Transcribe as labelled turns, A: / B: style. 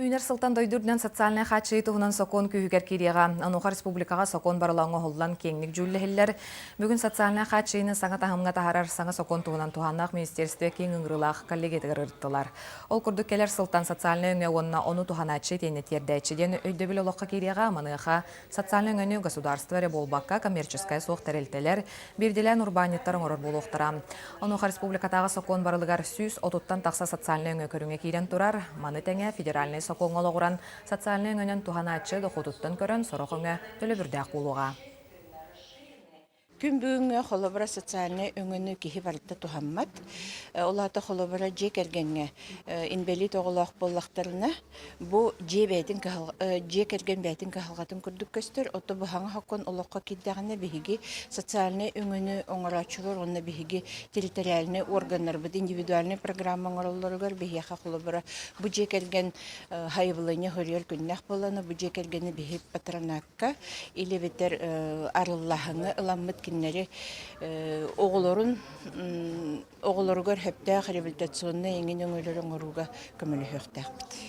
A: Үүнэр сылтан дойду үрдүнэн социальнай хааччыйыы туһунан сокуон күүһүгэр киириэҕэ. Онуоха республикаҕа сокуон барыла оҥоһуллан киэҥник дьүүллэһиллэр. Бүгүн социальнай хааччыйыыны саҥа таһымҥа таһаарар саҥа сокуон туһунан туһааннаах министерство киэҥ ыҥырыылаах коллегиятыгар ырыттылар. Ол курдук кэлэр сылтан социальнай өҥө уонна ону туһанааччы итиэннэ тиэрдээччи диэн өйдөбүл олоххо киириэҕэ. Маныаха социальнай өҥөнү государство эрэ буолбакка, коммерческай суох тэрилтэлэр, биирдилээн урбаанньыттар оҥорор буолуохтара. Онуоха республикатааҕы сокуон барылыгар 130-тан тахса социальнай өҥө көрүҥэ киирэн турар. Маны тэҥэ федеральнай сокуоҥҥа олоҕуран социальнай өҥөнөн туһанааччы дохуотуттан көрөн сорох өҥө төлөбүрдээх буолуоҕа.
B: Күн бүгүҥҥү холобура социальнай өҥөнү киһи барыта туһаммат. Ол аата холобура дьиэ кэргэҥҥэ инбэлиит оҕолоох буоллахтарына, бу дьиэ бэйэтин дьиэ кэргэн бэйэтин кыһалҕатын курдук көстөр. Ото бу хаҥа сокуон олоххо киирдэҕинэ биһиги социальнай өҥөнү оҥорооччулар уонна биһиги территориальнай органнарбыт индивидуальнай программа оҥороллоругар биһиэхэ холобура бу дьиэ кэргэн хайыбылыанньа суруйар күннээх буоллаҕына бу дьиэ кэргэни биһи патронат или эбэтэр арыллаһыҥы ыламмыт кинилэри оҕолорун оҕолоругар сөптөөх реабилитационнай эҥин өҥөлөрү оҥорууга көмөлөһүөхтээхпит.